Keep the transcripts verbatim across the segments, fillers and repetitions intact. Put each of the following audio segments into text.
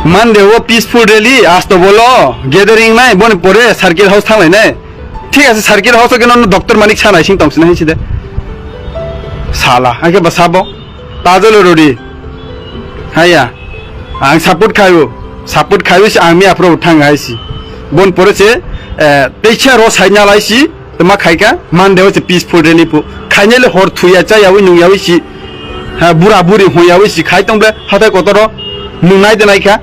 Monday o peaceful rally, asto bolo gathering nai, boni pore circuit house thanglai nai. Thik ase, circuit house o khe nono doctor Manik sana ising tong sini hai side. Sala, ang khe ba sabo. Tajalo rodi. Haya. Ang support khayo. Support khayo se ang miya pro thang hai si. Bon pore se, eh, teisa ro sai na lai si. Tama khai ka, Monday o se peaceful rally pu. Khainai le hor thuya cha yawi nung yawi si. Ha, bura buri ho yawi si. Khai tong ble, hatai kotoro. Nung nai de nai kha.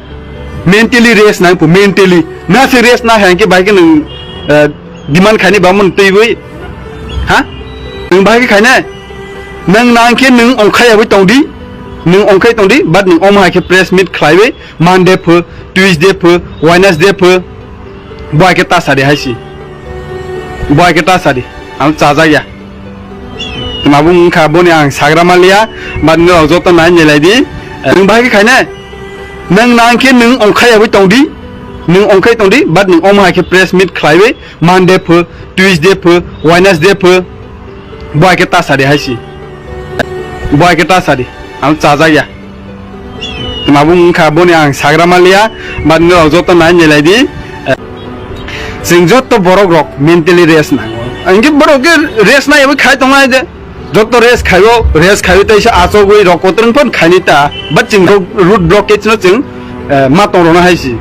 Mentally rest nang pu, mentally. Na se rest na hai ke bai ke nung, eh, demand khaini ba mun twi bui. Ha? Nung bai ke khainai? Nang nang khe nung ongkhai yawi tong di. Nung ongkhai tong di, but nung om hai khe press meet khlai wi. Monday phu, Tuesday phu, Wednesday phu. Bo hai khe ta sadi hai si. Bo hai khe ta sadi. Ang chajak ya. Tma bung wngkha boni ang sagra manliya, but nirok joto nai nilai di. Nung bahai khe khainai? Nang nang khe nung ongkhai yawi tong di. Nung ongkhai tong di, but nung om hai khe press meet khlai wi. Monday phu, Tuesday phu, Wednesday phu. Bo hai khe ta sadi hai si. Bo hai khe ta sadi. Ang chajak ya. Tma bung wngkha boni ang sagra manliya, but nirok joto nai nilai di. Chwng joto borok rok mentally rest nango. Ang khe borok khe rest nai yawi khai tong nai de. Joto rest khaio, rest khaio tei se achogwi rok kotrwng phon khaini ta. But chwng rok road blockage no chwng, eh, ma tong rwna hai si.